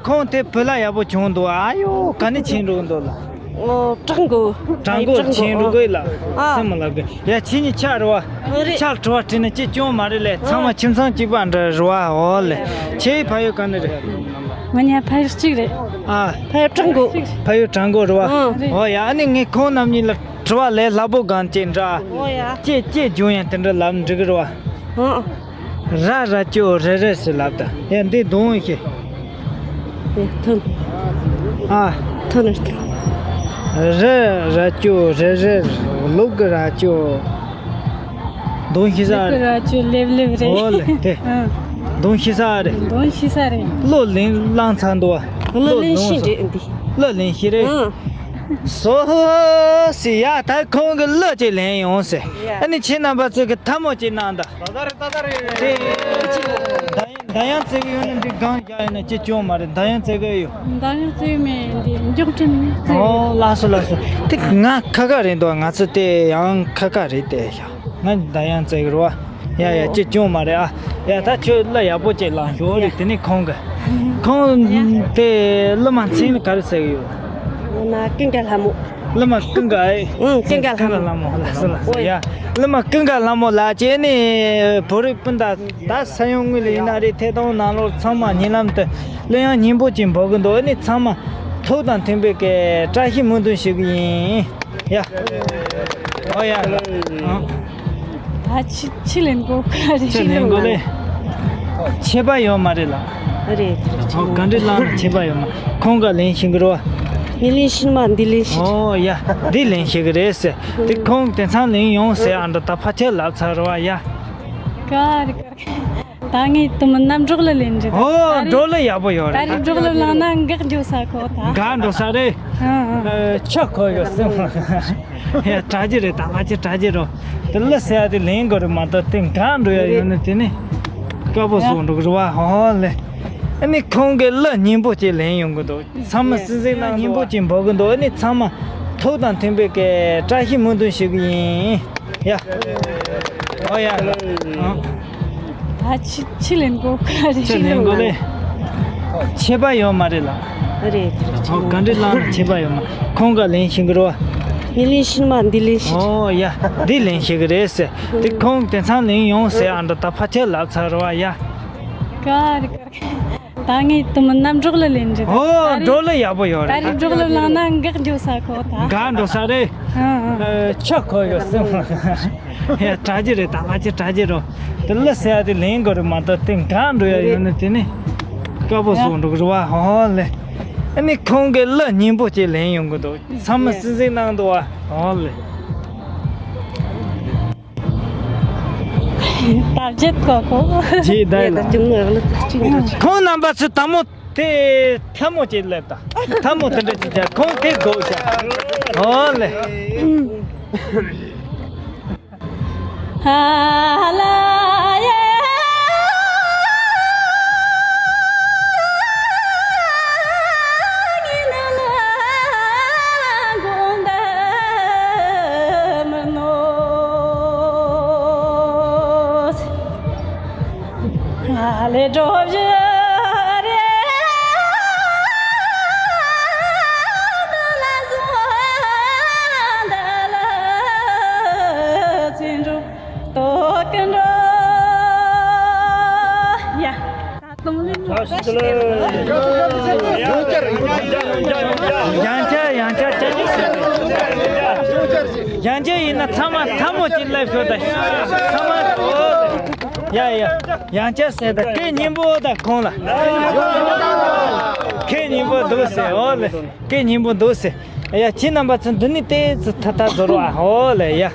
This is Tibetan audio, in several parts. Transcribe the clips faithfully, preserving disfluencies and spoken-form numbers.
ཁོང་དེ་བུ་ལ་ཡག་པོ་བྱུང་འདུག་ཨ་ཡོ་ག་ནས་ཕྱིན་འགྲོ་འདུག་ལ། ཨོ་བྲག་འགོ། བྲག་འགོ་ཕྱིན་འགྲོ་གི་ལ། ཨ། སེམས་མ་ལབ་གི། ཡ་ཁྱེད་གཉིས་ཆ་རེད་བ། ཨོ་རེད། ཆ་དྲི་བ་དྲིས་ན་ཅི་སྐྱོན་མ་རེད་ལས། ཚང་མ་ཁྱིམ་ཚང་གཅིག་པ་འདྲ་རེད་བ། ཨོ་ལས། ཁྱེད་ཕ་ཡུལ་ག་ནས་རེད། ང་གཉིས་ཕ་ཡུལ་གཅིག་རེད། ཨ། ཕ་ཡུལ་བྲག་འགོ། ཕ་ཡུལ་བྲག་འགོ་རེད་བ། ཨོ་ཡ་ཨ་ནི་ངས་ཁོང་རྣམ་གཉིས་ལ་དྲི་བ་ལས་སླ་པོ་གང་ཅིག་འདྲ། ཨོ་ཡ། ཅེས་ཅེས་བྱུང་ཡང་དེ་འདྲ་ལབ་འགྲིག་གི་རེད་བ། ཨོ། ར་ར་ཅོ་རེ་རེ་ཟེར་ལབ་ད། ཡ་འདི་གདོང་ཤེས། ཐོན། ཨ། ཐོན་ཐོན། ར་ར་ཅོ་རེ་རེ། ལུག་གི་ར་ཅོ། གདོང་ཤེས་ས་ལུག་གི་རེད། ར་ཅོ་ལེབ་ལེབ་རེད། ཨོ་ལེ་དེ། ཨ། གདོང་ཤེས་ས་རེད། གདོང་ཤེས་ས་རེད། བློ་ལིང་བླངས་ཚར་འདུག་བ། བློ་ལིང་ཤེས་རེད་འདི། བློ་ལིང་ཤེས་རེད། ཨ། སོ་སི་ཡ་ད་ཁོང་གི་བློ་ཅིག་ལེན་ཡོང་ཟེར། ཡ། ཨ་ནི་ཁྱེད་རྣམ་པ་ཚོ་གི་ཐལ་མོ་ཅིག་གནང་ད། ད་ད་རེད་ད་ད་རེད། དེ། ད་ཡང་བཙལ་གི་ཡོད་ན་འདི་གང་རྒྱག་ཡོད་ན་ཅི་སྐྱོན་མ་རེད། ད་ཡང་བཙལ་གི་ཡོད། ད་ཡང་བཙལ་མེད་འདི་མགྱོགས་དྲན་བཙལ། ཨོ་ལགས་སོ་ལགས་སོ། དེ་ང་ཁ་ཁ་རེད་འདུག་ང་ཚོ་དེ་ཡང་ཁ་ཁ་རེད་དེ་ཡ། ང་ད་ཡང་བཙལ་གི་རེད་བ། ཡ་ཡ་ཅི་སྐྱོན་མ་རེད་ཨ། ཡ་ད་ཁྱོད་གླུ་ཡག་པོ་ཅིག་བླངས་ཞོར་རེད། དེ་ནས་ཁོང་གི། ཁོང་དེ་གླུ་མ་མཚན་ག་རེ་ཟེར་གི་ཡོད། ང་ཀུན་དགའ་ལྷ་མོ། གླུ་མ་ཀུན་དགའ་ཨེ། ཨང་ཀུན་དགའ་ལྷ་མོ། ཀུན་དགའ་ལྷ་མོ་ལགས་སོ་ལགས་སོ། ཡ་གླུ་མ་ཀུན་དགའ་ལྷ་མོ་ལགས་ཀྱིས་ནི་བོད་རིགས་སྤུན་ཟླ་ད་ས་ཡོམ་དངོས་ལ་ཡིན་ན་རེད། ཐད་གཏོང་ནང་ལོགས་ཚང་མ་ཉེ་ལམ་དུ་གླུ་དབྱངས་སྙན་པོ་ཅིག་འབོག་གི་འདུག་ཨ་ནི་ཚང་མ་ཐུགས་དང་མཐུན་པའི་གི་བཀྲ་ཤིས་སྨོན་འདུན་ཞུ་གི་ཡིན། ཡ། ཨོ་ཡ། ཨ། ད་ཕྱི་ཕྱི་ལེན་གོ་ག་རེ། ཕྱི་ལེན་གོ་ལེ། ཆད་པ་ཡོད་མ་རེད་ལ། རེད། ཨོ་ག་འདྲ་ལ་ན་ཆད་པ་ཡོད་མ། ཁོང་ག་ལེན་ཤིང་གི་རོ། ངས་ལེན་ཤིང་མ་འདི་ལེན་ཤིང་། ཨོ་ཡ། འདི་ལེན་ཤིང་གི་རེད་ཟེར། དེ་ཁོང་དེང་སང་ལེན་ཡོང་ཟེར་ཨ་འདྲ་ད་ཕ་ཁྱེད་ལབ་ཚར་རོ་ཡ། ག་རེ་ག་རེ། ད་ངས་དུ་མི་རྣམ་གྲོགས་ལ་ལེན་རེད། ཨོ་འགྲོ་ལ་ཡག་པོ་ཡོད་རེད། ད་རེས་གྲོགས་ལ་ལངས་ན་འགག་འགྲོ་ས་གོ་ད། འགག་འགྲོ་ས་རེད། ཨ་ཨ། ཆོག་གོ་ཡོད་སེམས། ཡ་དྲ་རྒྱ་རེད། ད་ང་ཅི་དྲ་རྒྱ་རོ། དེ་ལ་ཟེར་ཡ་དེ་ལེན་དགོས་རེད་མ་གཏོགས་དེ་འགག་འགྲོ་ཡ་ཡོད་ན་དེ་ནི་དཀའ་པོ་བཟོ་འགྲོ་གི་རེད་བ། ཧོ་ཧོ་ལེ། ཨ་ནི་ཁོང་གི་གླུ་སྙན་པོ་ཅིག་ལེན་ཡོང་གི་འདུག་ཚང་མ་སྲིད་འཛིན་ནང་སྙན་པོ་ཅིག་འབོད་གི་འདུག་ཨ་ནི་ཚང་མ་ཐུགས་དང་མཐུན་པའི་གི་བཀྲ་ཤིས་སྨོན་འདུན་ཞུ་གི་ཡིན། ཡ། ཨོ་ཡ། ཨ། ད་ཕྱི་ཕྱི་ལེན་གོ་ག་རེ། ཕྱི་ལེན་གོ་ལེ། ཆད་པ་ཡོད་མ་རེད་ལ། རེད། ཨོ་ག་འདྲ་ལ་ན་ཆད་པ་ཡོད་མ། ཁོང་ག་ལེན་ཤིང་གི་རོ། ངས་ལེན་ཤིང་མ་འདི་ལེན་ཤིང་། ཨོ་ཡ། འདི་ལེན་ཤིང་གི་རེད་ཟེར། དེ་ཁོང་དེང་སང་ལེན་ཡོང་ཟེར་ཨ་འདྲ་ད་ཕ་ཁྱེད་ལབ་ཚར་རོ་ཡ། ག་རེ་ག་རེ། ད་ངས་དུ་མི་རྣམ་གྲོགས་ལ་ལེན་རེད། ཨོ་འགྲོ་ལ་ཡག་པོ་ཡོད་རེད། ད་རེས་གྲོགས་ལ་ལངས་ན་འགག་འགྲོ་ས་གོ་ད། འགག་འགྲོ་ས་རེད། ཨ་ཨ། ཆོག་གོ་ཡོད་སེམས། ཡ་དྲ་རྒྱ་རེད། ད་ང་ཅི་དྲ་རྒྱ་རོ། དེ་ལ་ཟེར་ཡ་དེ་ལེན་དགོས་རེད་མ་གཏོགས་དེ་འགག་འགྲོ་ཡ་ཡོད་ན་དེ་ནི་དཀའ་པོ་བཟོ་འགྲོ་གི་རེད་བ། ཧོ་ཧོ་ལེ། ཨ་ནི་ཁོང་གི་གླུ་སྙན་པོ་ཅིག་ལེན་ཡོང་གི་འདུག་ཚང་མ་སྲིད་འཛིན་གནང་འདུག་བ། ཧོ་ལེ། ད་བརྗེད་གོ་གོ། ཇི་ལྟར་ལ། ཁོང་རྣམ་པ་ཚོ་དལ་མོ་དེ་ཐལ་མོ་ཅིག་སླེབས་དང་། ཐལ་མོ་དེ་འདྲ་ཅིག་བྱ། ཁོང་དེ་དགོས་བྱ། ཨོ་ལེ། ཡང་བསྐྱར་ཡང་བསྐྱར་བསྐྱར་ཞིག་ཟེར། ཡང་བསྐྱར་ཡིན་ན་ཚང་མ་ཐལ་མོ་ཅིག་སླེབས་ཤོག་ད། ཚང་མ་ཡ་ཡ་ཡང་བསྐྱར་ཟེར་ད། སྐད་སྙན་པོ་ད་ཁོང་ལ། སྐད་སྙན་པོ་འདུག་ཟེར། ཨོ་ལེ། སྐད་སྙན་པོ་འདུག་ཟེར། ཡ་ཁྱེད་རྣམ་པ་ཚོ་འདི་ནས་ཏོག་ཙམ་ཐ་ཐ་ཟོར་བ། ཨོ་ལེ་ཡ།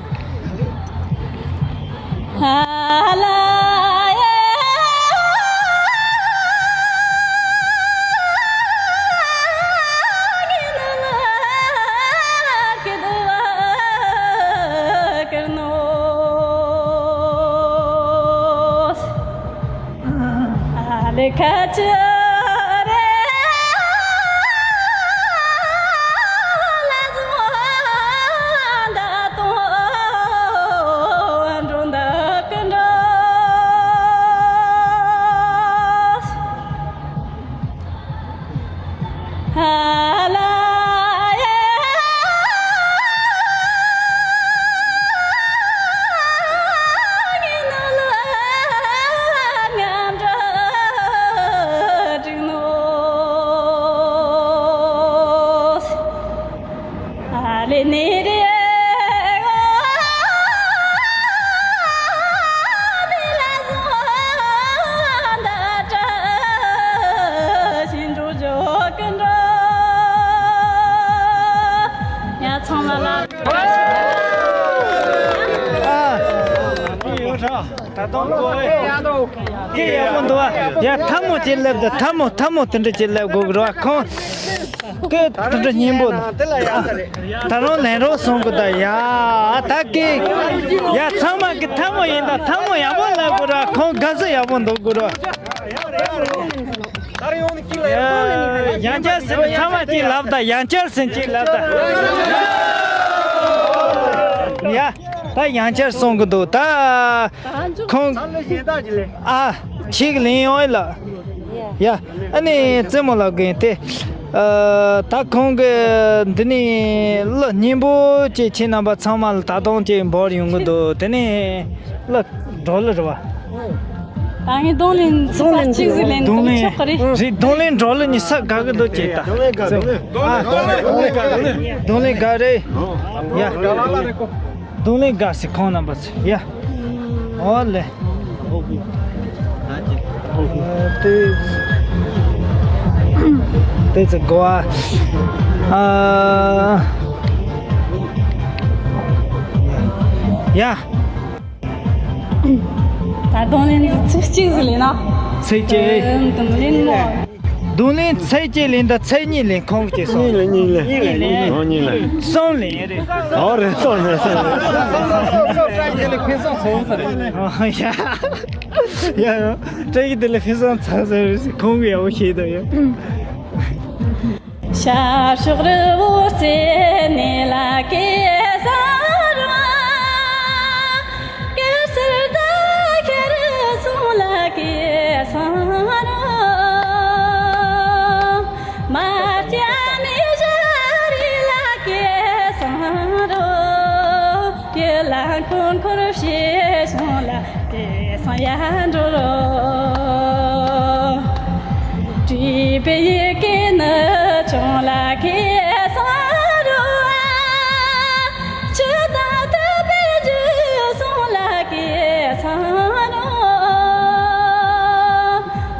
ཡ་ཚང་མ་ལ། ད་དུང་ལོ་རེ་སྐད་ཡག་པོ་འདུག་ཨ། ཡ་ཐལ་མོ་ཅིག་སླེབས་དང་། ཐལ་མོ་ཐལ་མོ་དེ་འདྲ་ཅིག་སླེབས་དགོས་ཀྱི་རེད་བ། ཁོང་སྐད་དེ་འདྲ་སྙན་པོ་འདུག་ད་རུང་ལེན་རོགས་གསུང་གི་ད། ཡ་ད་སྐད་ཡ་ཚང་མ་གི་ཐལ་མོ་ཡིན་ད། ཐལ་མོ་ཡག་པོ་སླེབས་དགོས་རེད་བ། ཁོང་དགའ་བསུ་ཡག་པོ་འདུག་དགོས་རེད་བ། ཡང་བསྐྱར་ཟེར་ཚང་མ་ཅིག་ལབ་དང་། ཡང་བསྐྱར་ཟེར་ཅིག་ལབ་དང་། ཡ། ད་ཡང་བསྐྱར་གསུང་གི་འདུག་ད་ཁོང་ཨ་ཅིག་ལེན་ཡོང་ལ། ཡ། ཨ་ནི་རྩེད་མོ་ལབ་གིན་དེ། ཨ། ད་ཁོང་གི་འདི་ནས་གླུ་སྙན་པོ་ཅིག་ཁྱེད་རྣམ་པ་ཚང་མ་ལ་ད་དུང་ཅིག་འབོར་ཡོང་གི་འདུག་དེ་ནས་གླུ་འགྲོ་གླུ་རེད་བ། ད་ངས་རྡུང་ལེན་ཚིག་པ་གཅིག་ཟིག་ལེན་རྡུང་ལེན་ཆོག་གི་རེད། རེད། རྡུང་ལེན་འགྲོ་གླུ་གཉིས་ས་དགའ་གི་འདུག་ཅེས་ད། རྡུང་ལེན་དགའ་རེད། ཡ། རྡུང་ལེན་དགའ་སི་ཁོང་རྣམ་པ་ཚོ། ཡ། ཨོ་ལེ། དེ་དེ་ཚོ་གོ་ཨ། ཨ། ཡ། ད་རྡུང་ལེན་ཚིག་གཅིག་ཟིག་ལེན་ན། ཚིག་གཅིག་རྡུང་ལེན་མོ། རྡུང་ལེན་ཚིག་གཅིག་ལེན་དང་ཚིག་གཉིས་ལེན། ཁོང་གཅིག་གཉིས་ལེན། གཉིས་ལེན། གཉིས་ལེན། ཨོ་གཉིས་ལེན། གསུམ་ལེན་རེད། ཨོ་རེད། གསུམ་ལེན། གསུམ་ལེན། ཨོ་ཡ། ཡ་ཡ། བཀྲ་ཤིས་བདེ་ལེགས་ཕུན་སུམ་ཚོགས་ཟེར་ཁོང་གིས་ཡག་པོ་བྱས་འདུག་ཡ། ཤར་ཕྱོགས་རི་བོ་རྩེ་ནས་ལ་ཀེ་ས་རུ། ཀེ་སར་ད་ཁེར་སོང་ལ་ཀེ་ས་རུ། མ་ཅ་མི་ཞ་རི་ལ་ཀེ་ས་རུ། ཡི་ལ་འཁོར་འཁོར་ཞེས་སོང་ལ། དེ་སང་ཡར་འགྲོ་རོགས། བྲིས་པའི་ཡི་གེ་ནི་ཆུང་ལ་ཁེ་སང་རུ་བ། ཆུ་དང་ཐུག་པའི་རྒྱུ་སོང་ལ་ཁེ་སང་རུ།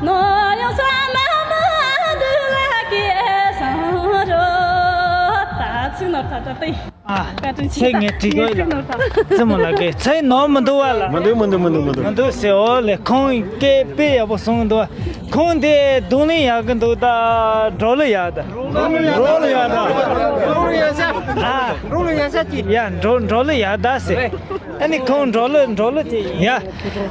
ནོར་ཡང་ས་མ་མ་འདུག་ལ་ཁེ་སང་རུ། ད་ཚིག་ནོར་ཐ་ད་ཏེ། ཨ། བཀའ་དྲིན་ཆེ། ཚེ་ངས་བྲིས་དགོས་ལ། རྩེད་མོ་ལ་གི་ཚེ་ནོར་མི་འདུག་བ་ལ། མི་འདུག་མི་འདུག་མི་འདུག་མི་འདུག་མི་འདུག་ཟེར། འོ་ལེ། ཁོང་སྐད་དཔེ་ཡག་པོ་གསུངས་འདུག་ཁོང་དེ་རྡུང་ལེན་ཡག་གི་འདུག་ད་འགྲོ་ལུགས་ཡག་ད། འགྲོ་ལུགས་ཡག་ད། འགྲོ་ལུགས་ཡག་ཤ། ཨ། འགྲོ་ལུགས་ཡག་ཤ་ཅིག་ཡ་འགྲོ་འགྲོ་ལུགས་ཡག་ད་ཟེར། ཨ་ནི་ཁོང་འགྲོ་ལུགས་འགྲོ་ལུགས་ཅིག་ཡ།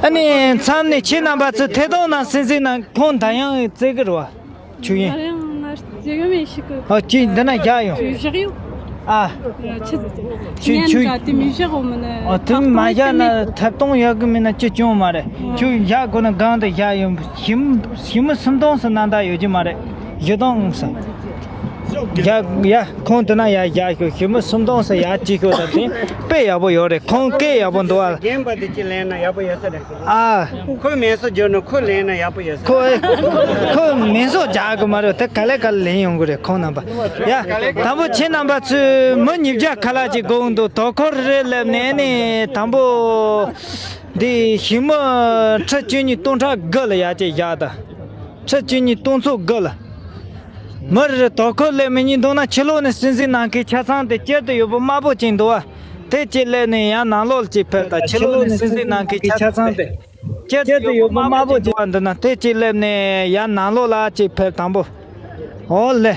ཨ་ནི་མཚམས་ནས་ཁྱེད་རྣམ་པ་ཚོ་ཐད་གཏོང་ནང་སེམས་གཟིགས་ནང་ཁོང་ད་ཡང་རྩེ་གི་རེད་བ། ཆུ་ཡིན། ང་རང་ང་རྩེ་གི་མེད་ཤི་གི། ཨ་ཅི་འདི་ན་བཞག་ཡོང་། ཆུ་བཞག་ཡོད། ཨ། ཆི་ཟེར་ཆི། ཆུ་ཉན་ཆུ། ག་དེ་མི་བཞག་གོ་མི་ནི། ཨ་དེ་མ་བཞག་ན་ཐབ་སྟོང་ཡག་གི་མིན་ན་ཅི་བྱུང་མ་རེད། ཨ། ཆུ་བཞག་དགོས་ན་སྒང་དུ་བཞག་ཡོང་། ཞིམ་ཞིམ་མི་སུམ་སྟོང་སུ་ན་ད་ཡོད་ཀྱི་མ་རེད། བཞི་སྟོང་སུ། ཡ་ཡ་ཁོང་དེ་ན་ཡ་བཞག་ཤོག་ཞིམ་མི་སུམ་སྟོང་སུ་ཡ་ཅི་ཤོག་ད་དེ་དཔེ་ཡག་པོ་ཡོད་རེད། ཁོང་སྐད་ཡག་པོ་འདུག་ཨ། རྒན་པ་དེ་ཅི་ལེན་ན་ཡག་པོ་ཡོད་ས་རེད། ཨ། ཁོས་མིང་སོ་བརྗོད་ན་ཁོས་ལེན་ན་ཡག་པོ་ཡོད་ས། ཁོ་ཁོས་མིང་སོ་རྒྱག་གི་མ་རེད། དེ་ག་ལེ་ག་ལེ་ལེན་ཡོང་གི་རེད་ཁོང་རྣམ་པ། ཡ། དང་པོ་ཁྱེད་རྣམ་པ་ཚོས་མི་ཉིས་བརྒྱ་ཁ་ལག་ཅིག་དགོས་འདུག་དོ་ཁོར་རེ་སླེབས་ནས་ནི་དང་པོ་འདི་ཞིང་མི་ཁྲི་བཅུ་གཉིས་སྟོང་ཕྲག་དགུ་ལ་ཡ་ཅིག་བཞག་དང་། ཁྲི་བཅུ་གཉིས་སྟོང་ཚོ་དགུ་ལ། མི་རེ་རེ་དོ་ཁོར་སླེབས་མི་གཉིས་འདུག་ན་ཕྱི་ལོགས་ནས་སྲིད་འཛིན་ནང་ཁའི་ཆ་ཚང་དེ་སྤྱིར་དུ་ཡོད་པ་དམར་པོ་ཅིག་འདུག་བ། དེ་གཅིག་སླེབས་ནས་ཡང་ནང་ལོགས་ལ་གཅིག་ཕེབས་དང་། ཕྱི་ལོགས་ནས་སྲིད་འཛིན་ནང་ཁའི་ཆ་ཚང་དེ་སྤྱིར་དུ་ཡོད་པ་དམར་པོ་ཅིག་བ་འདི་ན་དེ་གཅིག་སླེབས་ནས་ཡང་ནང་ལོགས་ལ་གཅིག་ཕེབས། དང་པོ། ཨོ་ལེ།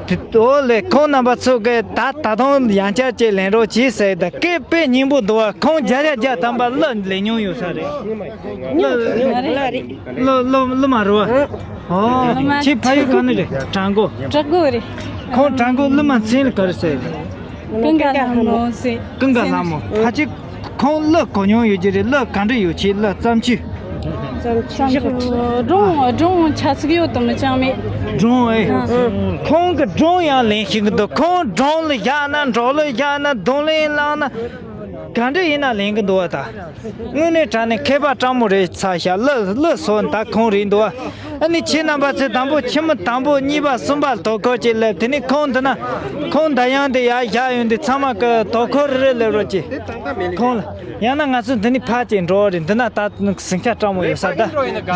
དེ་ཨོ་ལེ། ཁོང་རྣམ་པ་ཚོ་གིས་ད་ད་དུང་ཡང་བསྐྱར་གཅིག་ལེན་རོགས་གྱིས་ཟེར། ད་སྐད་དཔེ་སྙན་པོ་འདུག་བ། ཁོང་བརྒྱ་ཆ་བརྒྱ་ཐམ་པ་གླུ་ལེན་མྱོང་ཡོད་ས་རེད། གླུ་གླུ་གླུ་མ་རེད་བ། ཨོ། ཁྱེད་ཕ་ཡུལ་ག་ནས་རེད། བྲག་འགོ། བྲག་འགོ་རེད། ཁོང་བྲག་འགོ་གླུ་མ་མཚན་ལ་ག་རེ་ཟེར། ཀུན་དགའ་ལྷ་མོ་ཟེར། ཀུན་དགའ་ལྷ་མོ། ཕལ་ཆེར་ཁོང་གླུ་གོ་མྱོང་ཡོད་ཀྱི་རེད། གླུ་ག་འདྲ་ཡོད། ཁྱེད་གླུ་བརྩམས་ཆོས་ སྒྲུང་སྒྲུང་ཆ་ཚིག་ཡོད་དམ་ཅང་མེད། སྒྲུང་ཨེ། ཨ། ཁོང་གི་སྒྲུང་ཡང་ལེན་ཤེས་ཀྱི་འདུག་ཁོང་སྒྲུང་ལ་བཞག་ན་འབྲོག་ལ་བཞག་ན་རྡུང་ལེན་བླངས་ན་ག་འདྲ་ཡིན་ན་ལེན་གྱི་འདུག་བ་ད། དངོས་གནས་དྲང་གནས་མཁས་པ་སྤྲང་མོ་རེད་ཚ་ཤག་ལ་ལ་སོ་ད་ཁོང་རེད་འདུག་བ། ཨ་ནི་ཁྱེད་རྣམ་པ་ཚོས་དང་པོ་ཁྱི་མོ་དང་པོ་གཉིས་པ་གསུམ་པ་དོ་ཁུར་ཅིག་སླེབས། དེ་ནས་ཁོང་འདི་ན་ཁོང་ད་ཡང་དེ་ཡར་བཞག་ཡོང་དུས་ཚང་མ་གི་དོ་ཁུར་རེ་རེ་སླེབས་རོགས་གྱིས། ཁོང་ལ་ཡང་ན་ང་ཚོ་འདི་ནས་ཕར་ཅིག་འགྲོ་རེད། འདི་ན་ད་ཟིང་ཆ་སྤྲང་མོ་ཡོད་ས་ད།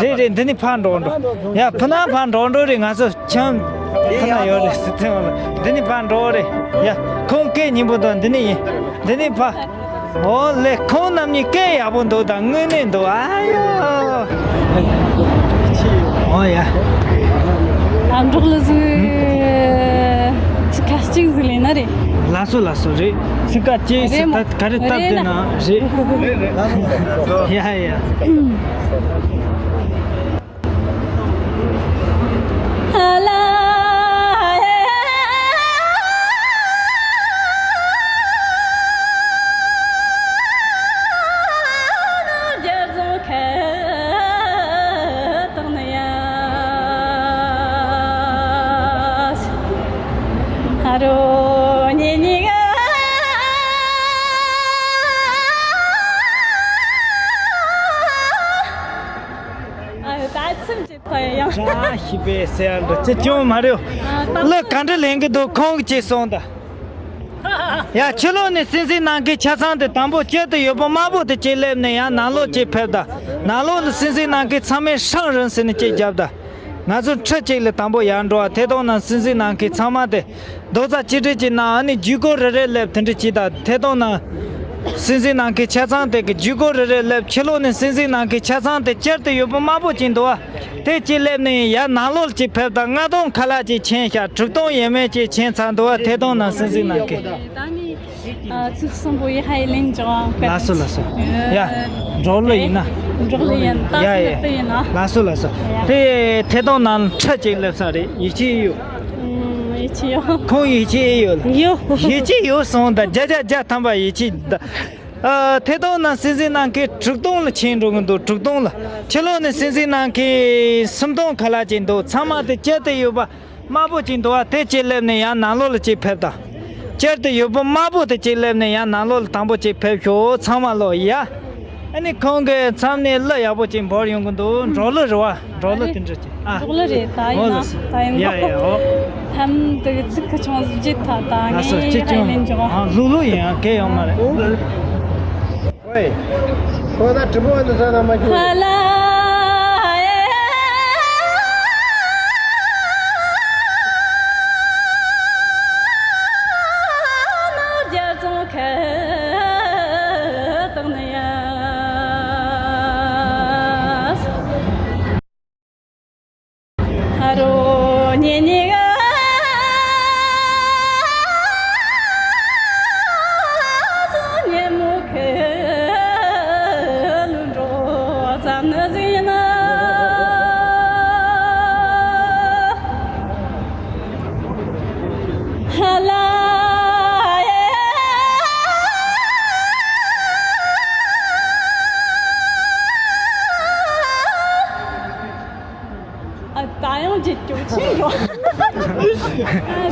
རེད་རེད། འདི་ནས་ཕར་འགྲོ་འགྲོ། ཡ་ཕུ་ན་ཕར་འགྲོ་འགྲོ་རེད། ང་ཚོ་ཁྱམས་ཕུ་ན་ཡོད་རེད་ཟེར་ཚེ་འདི་ནས་ཕར་འགྲོ་རེད། ཡ་ཁོང་སྐད་སྙན་པོ་དང་འདི་ནས་ཡིན། འདི་ནས་ཕར། ཨོ་ལེ། ཁོང་རྣམ་གཉིས་སྐད་ཡག་པོ་འདུག་ད་དངོས་གནས་འདུག་ཨ་ཡོ། ཨོ་ཡ། ཨ་འབྲོག་ལ་ཟིག་ཚིག་ཁ་གཅིག་ཟིག་ལེན་ན་རེད། ལགས་སོ་ལགས་སོ་རེད། ཚིག་ཁ་གཅིག་རེད་ཟིག་མོ། ད་ག་རེ་སྟབས་རེད་བདེ་ན། ན་རེད། ཡ་ཡ། ཨ་ཡོ། ད་ཚིམ་གྱི་ཐོ་ཡང་། བཀྲ་ཤིས་པའི་གསལ་འདྲ་ཅི་ཅུང་མ་རེད། ལ་ག་འདྲ་ལེན་གི་འདུག་ཁོང་གི་ཅི་སོང་ད། ཡ་ཕྱི་ལོགས་ནས་སྲིད་འཛིན་ནང་གི་ཆ་ཚང་དེ་དང་པོ་དཀྱིལ་དུ་ཡོད་པ་དམར་པོ་དེ་ཅིག་སླེབས་ནས་ཡང་ནང་ལོགས་ཅིག་ཕེབས་ད། ནང་ལོགས་ལ་སྲིད་འཛིན་ནང་གི་ཚང་མས་ཧྲང་རིང་ཟེར་ནས་ཅིག་བརྒྱབ་ད། ང་ཚོ་ཁྲི་གཅིག་ལ་དང་པོ་ཡར་འགྲོ་བ། དེ་དང་ནང་སྲིད་འཛིན་ནང་གི་ཚང་མ་དེ། རྡོག་རྩ་གཅིག་སྒྲིལ་གྱི་ནང་ཨ་ནི་བརྒྱུད་སྐུར་རེ་རེ་སླེབས་དེ་འདྲ་བྱས་ད། དེ་དང་ནང་སྲིད་འཛིན་ནང་གི་ཆ་ཚང་དེ་གི་བརྒྱུད་སྐུར་རེ་རེ་སླེབས། ཕྱི་ལོགས་ནས་སྲིད་འཛིན་ནང་གི་ཆ་ཚང་དེ་དཀྱིལ་དུ་ཡོད་པ་དམར་པོ་ཅིག་འདུག་བ། དེ་ཅིག་སླེབས་ནས་ཡར་ནང་ལོགས་ཅིག་ཕེབས་ད། ལྔ་སྟོང་ཁ་ལག་ཅིག་ཕྱིན་ཤག་དྲུག་སྟོང་ཡས་མས་ཅིག་ཕྱིན་ཚར་འདུག་བ། དེ་དང་ནང་སྲིད་འཛིན་ནང་གི། ཨ་ཚིག་གསུམ་པོ་ཡི་ཧའི་ལེན་ཅོང་། ལགས་སོ་ལགས་སོ། ཡ། འབྲོག་ལ་ཡིན་ན། འབྲོག་ལ་ཡིན། ད་ཡ་ཡ། ལགས་སོ་ལགས་སོ། ཡ། དེ་ཐད་གཏོང་ནང་ཁྲི་གཅིག་སླེབས་ས་རེད། ཡིད་ཆེས་ཡོད། ཡིད་ཆེས་ཡོད། ཁོང་ཡིད་ཆེས་ཡོད། ཡོད། ཡིད་ཆེས་ཡོད་སོང་ད། བརྒྱ་ཆ་བརྒྱ་ཐམ་པ་ཡིད་ཆེས་ད། ཨ་ཐད་གཏོང་ནང་སྲིད་འཛིན་ནང་གི་དྲུག་སྟོང་ལ་ཕྱིན་འགྲོ་གི་འདུག་དྲུག་སྟོང་ལ། ཕྱི་ལོགས་ནས་སྲིད་འཛིན་ནང་གི་སུམ་སྟོང་ཁ་ལག་ཅིག་འདུག་ཚང་མ་དེ་དཀྱིལ་དུ་ཡོད་པ། དམར་པོ་ཅིག་འདུག་བ། དེ་གཅིག་སླེབས་ནས་ཡང་ནང་ལོགས་ལ་གཅིག་ཕེབས་དང་། དཀྱིལ་དུ་ཡོད་པ་དམར་པོ་དེ་གཅིག་སླེབས་ནས་ཡང་ནང་ལོགས་ལ་དང་པོ་གཅིག་ཕེབས་ཤོག་ཚང་མ་ལོག་ཡ། ཨ་ནི་ཁོང་གི་མཚམས་ནས་གླུ་ཡག་པོ་ཅིག་འབོར་ཡོང་གི་འདུག་འབྲོག་གླུ་རེད་བ། འབྲོག་གླུ་དེ་འདྲ་ཅིག་ཨ། འབྲོག་གླུ་རེད་ད། ཡིན་ན་ད་ཡིན་ཡ་ཡ་ཨོ། ཐམ་དུ་ཚིག་གི་ཆུང་ཟིག་ད་ད་ལགས་སོ། ངས་ཅི་ཧའི་ཅུང་ལེན་ཅོང་། ཨ་ལྷུག་ལྷུག་ཡིན་ཡང་གལ་ཡོང་མ་རེད། ཨོ། ཁོ་ད་དྲི་བ་འདི་ཚ་ན་མ་ཁྱོད། ཨ་ད་ཡང་བརྗེད་སྐྱོ་ཆེ་ཡོད།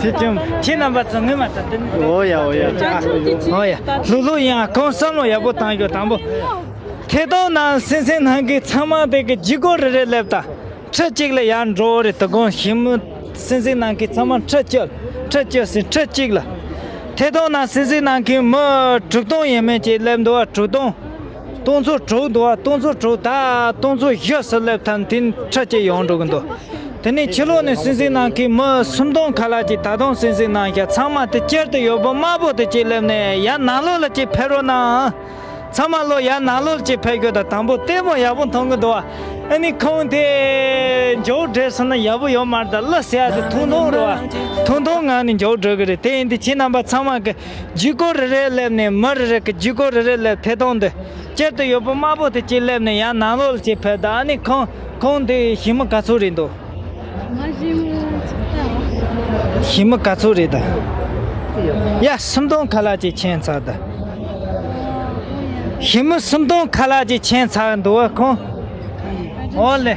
ཁྱེད་ཀྱང་ཁྱེད་རྣམ་པ་ཚོ་ངོ་མ་ད་དེ་ནི། ཨོ་ཡ་ཨོ་ཡ། ཨོ་ཡ། ལྷུག་ལྷུག་ཡིན། ཨ་ཁོང་བསམ་བློ་ཡག་པོ་བཏང་ཡོད། དང་པོ་ཐད་གཏོང་ནང་སྲིད་འཛིན་ནང་གི་ཚང་མ་དེ་གི་ལྗིད་ཁོག་རེ་རེ་སླེབས་ད། ཁྲི་གཅིག་ལ་ཡར་འགྲོ་རེད། དོ་དགོང་ཞིང་མི་སྲིད་འཛིན་ནང་གི་ཚང་མ་ཁྲི་གཅིག་ཁྲི་གཅིག་ཟིན་ཁྲི་གཅིག་ལ། ཐད་གཏོང་ནང་སྲིད་འཛིན་ནང་གི་མི་དྲུག་སྟོང་ཡས་མས་ཅིག་སླེབས་འདུག་བ། དྲུག་སྟོང་། སྟོང་ཚོ་དྲུག་འདུག་བ། སྟོང་ཚོ་དྲུག་ད་སྟོང་ཚོ་བཞི་ཟིན་སླེབས་ཐང་དེ་ཁྲི་གཅིག་ཡོང་འགྲོ་གི་འདུག་དེ་ནས་ཕྱི་ལོགས་ནས་སྲིད་འཛིན་ནང་གི་མི་སུམ་སྟོང་ཁ་ལག་ཅིག་ད་དུང་སྲིད་འཛིན་ནང་བཞག་ཚང་མ་དེ་དཀྱིལ་དུ་ཡོད་པ་དམར་པོ་དེ་གཅིག་སླེབས་ནས་ཡར་ནང་ལོགས་ལ་གཅིག་ཕེབས་རོགས་གནང་། ཚང་མ་ལོ་ཡར་ནང་ལོགས་ལ་གཅིག་ཕེབས་རྒྱུ་དང་། དང་པོ་ལྟད་མོ་ཡག་པོ་མཐོང་གི་འདུག་བ། ཨ་ནི་ཁོང་དེ་མགྱོགས་བྲོས་སོང་ན་ཡག་པོ་ཡོད་མ་རེད། ད་གླུ་ཟེར་ཡ་དེ་ཐུང་ཐུང་རེད་བ། ཐུང་ཐུང་ངང་ནས་མགྱོགས་བྲོས་གི་རེད། དེ་ཡིན་དུས་ཁྱེད་རྣམ་པ་ཚང་མ་གི་ལྗིད་ཁོག་རེ་རེ་སླེབས་ནས། མི་རེ་རེ་གི་ལྗིད་ཁོག་རེ་རེ་སླེབས། ཐད་གཏོང་དེ་དཀྱིལ་དུ་ཡོད་པ་དམར་པོ་དེ་གཅིག་སླེབས་ནས་ཡར་ནང་ལོགས་ལ་གཅིག་ཕེབས། ད་ཨ་ནི་ཁོང་ཁོང་དེ་ཞི་མི་ག་ཚོད་རེད་འདུག་ང་ཞི་མི་ཆགས་ད། ཞི་མི་ག་ཚོད་རེད་ད། ཡ་སུམ་སྟོང་ཁ་ལག་ཅིག་ཕྱིན་ཚར་ད། ཞི་མི་སུམ་སྟོང་ཁ་ལག་ཅིག་ཕྱིན་ཚར་འདུག་བ་ཁོང་། ཨོ་ལེ།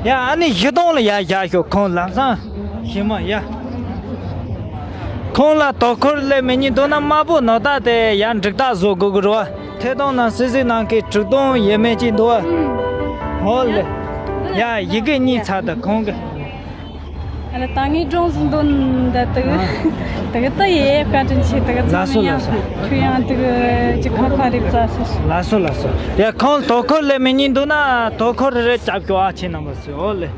ཡ་ཨ་ནི་བཞི་སྟོང་ལ་ཡ་བཞག་ཤོག་ཁོང་ལམ་སང་ཞི་མ་ཡ། ཁོང་ལ་དོ་ཁུར་སླེབས་མི་ཉིད་འདུག་ན་དམར་པོ་ནོར་བདག་དེ་ཡ་འགྲིག་རྟགས་བཟོ་དགོས་ཀྱི་རེད་བ། ཐད་གཏོང་ནང་སྲིད་ཟིག་ནང་གི་དྲུག་སྟོང་ཡས་མས་ཅིག་འདུག་བ། ཧོ་ལེ། ཡ་ཡི་གེ་གཉིས་ཚར་དང་ཁོང་གི། ཨ་ལེ་ད་ངའི་སྒྲུང་ཟིག་འདོན་འདི་དུ་དུ་དུ་ཡེ་བཀའ་དྲིན་ཆེ་དུ་ལ་ཚང་སོ་ལ་ཡང་སོ། ཁྱོད་ཡང་དུ་ཅི་ཁ་ཁ་རིག་ཙ་སོ་སོ། ལ་སོ་ལ་སོ། ཡ་ཁོང་དོ་ཁུར་སླེབས་མི་ཉིད་འདུག་ན་དོ་ཁུར་རེ་རེ་རྒྱབ་སྐྱོར་ཨ་ཆེ་རྣམ་པ་སོ་ཨོ་ལེ།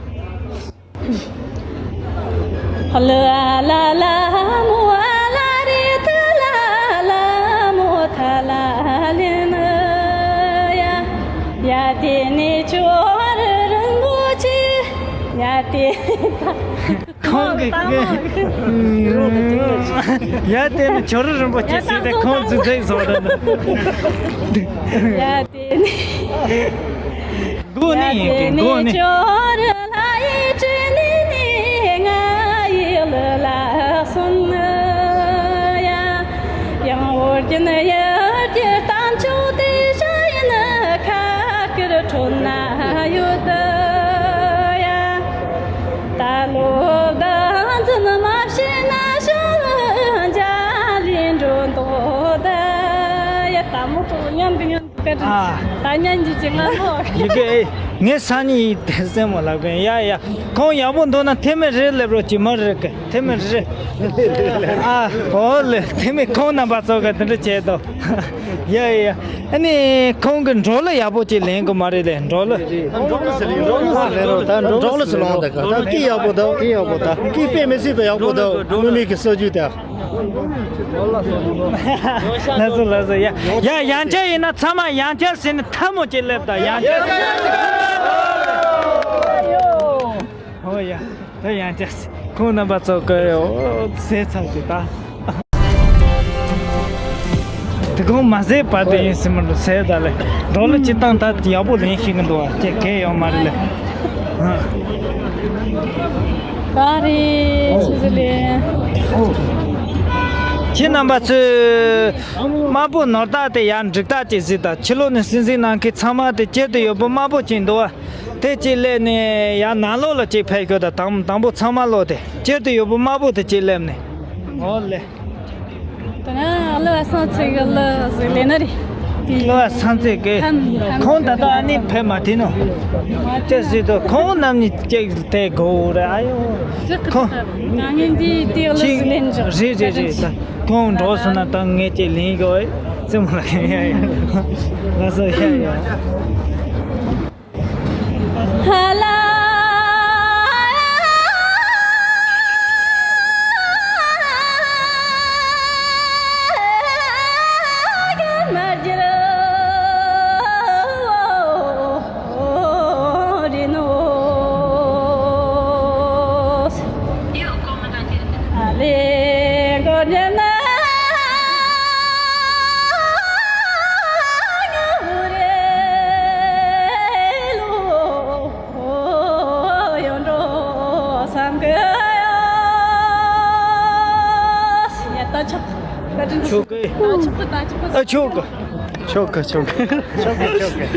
ལ་ལ་ལ་མོ་ཨ་ལ་རི་ཐ་ལ་ལ་མོ་ཐ་ལ་ལེ་ན་ཡ། ཡ་དེ་ནི་ཅོ་རི་རིན་པོ་ཆེ་ཡ་དེ། ཁོང་གི་ཡ་དེ་ནི་ཅོ་རི་རིན་པོ་ཆེ་ཟེར་ཏེ་ཁོང་ཙི་ཙི་བཟོ་འདྲ་འདུག་ཡ་དེ་ནི། མགོ་ནས་ཡིན་གི་མགོ་ནས། ཡང་འོར་གྱིན་ཡར་གྱི་གཏམ་མཆོག་དེ་ཤ་ཡིན་ཁ་སྐར་ཁྲོད་ན་ཡོད་ཡ། ད་ལོ་ཟླ་འཛིན་མ་བྱས་ན་ཤོག་འཇའ་ལུས་འགྲོ་མདོག་ད་ཡ། ད་མོ་ཏོ་མཉམ་དུ་མཉམ། ཨ། ད་ཉན་གྱི་ཅི་ང་ལོ། ཡི་གེ་ངའི་སང་ཉིན་ཡི་དེ་སེམས་མ་ལབ་གི་ཡ་ཡ། ཁོང་ཡག་པོ་འདུག་ན་ཐེ་མེ་རེ་སླེབས་རོགས་གྱིས་མ་རེད་གི་ཐེ་མེ་རེ། ཨ་ཨོ་ལེ་ཐེ་མེ་ཁོང་རྣམ་པ་ཚོ་གི་དེ་འདྲ་བྱས་དོ། ཡ་ཡ་ཡ། ཨ་ནི་ཁོང་གི་འགྲོ་ལ་ཡག་པོ་ཅིག་ལེན་གི་མ་རེད་ལེ་འགྲོ་ལ། འགྲོ་ལ་སི་ལེན་འགྲོ་ལ་སི་ལེན་རོགས་ད་འགྲོ་ལ་སི་ལོང་ད་ག་ད་སྐྱིད་ཡག་པོ་འདུག་སྐྱིད་ཡག་པོ་ད་སྐྱིད་དཔེ་མི་སྲིད་པ་ཡག་པོ་འདུག་དངོས་མེད་ཀྱི་སྲོལ་རྒྱུན་དེ། ལགས་སོ་ལགས་སོ། ཡ་ཡ་ཡང་བསྐྱར་ཡིན་ན་ཚང་མ་ཡང་བསྐྱར་ཟེར་ནས་ཐལ་མོ་ཅིག་སླེབས་དང་ཡང་བསྐྱར། ཨོ་ཡ་ད་ཡང་བསྐྱར་ཁོང་རྣམ་པ་ཚོ་གི་ཟས་ཚར་གི་ད། དེ་གོང་མ་ཟས་བར་དུ་ཡིན་ཟེར་མ་འགྲོ་ཟས་ད་ལེ་འགྲོ་ལ་ཅི་བཏང་ད་ཡག་པོ་ལེན་ཤེས་གི་འདུག་བ་ཅེས་གས་ཡོད་མ་རེད་ལེ། ག་རེ་ཆི་ཟིག་ལེ། ཁྱེད་རྣམ་པ་ཚོས་དམར་པོ་ནོར་བདག་དེ་ཡར་འགྲིག་རྟགས་ཅིག་གཟིགས་དང་ཕྱི་ལོགས་ནས་སྲིད་འཛིན་གནང་མཁན་ཚང་མ་དེ་སྤྱིར་དུ་ཡོད་པོ་དམར་པོ་ཅིག་འདུག་བ། དེ་གཅིག་སླེབས་ནས་ཡར་ནང་ལོགས་ལ་གཅིག་ཕེབས་ཤོག་དང་དང་དང་པོ་ཚང་མ་ལོག་དེ་སྤྱིར་དུ་ཡོད་པོ་དམར་པོ་དེ་གཅིག་སླེབས་ནས་ཨོ་ལེ། ད་ང་ལ་སང་ཚེ་གི་ལ་ཟིག་ལེ་ན་རེ། ལ་སང་ཚེ་གི་ཁམ་ཁམ་ཁོང་ད་ལྟ་ཨ་ནི་ཕེབས་མ་ཐེ་ནོ། ཅེས་ཟེར་དུ་ཁོང་རྣམ་གཉིས་ཅེས་དེ་གོ་རེ་ཨ་ཡོ། ཁོང་ད་ངན་འདི་དེ་ལ་ཟིག་ལེན་འཇོག་རེད་རེད་རེད་ད་ཁོང་འགྲོ་སོང་ན་ད་ངས་ཅེས་ལེན་གོ་ཨེ་ཙི་མ་ལ་ཡ་ཡ་ལ་སོ་ཡ་ཡ། ཆོག་གི། ཨ་ཆོག་གི། ཆོག་གི་ཆོག་གི། ཆོག་གི་ཆོག་གི།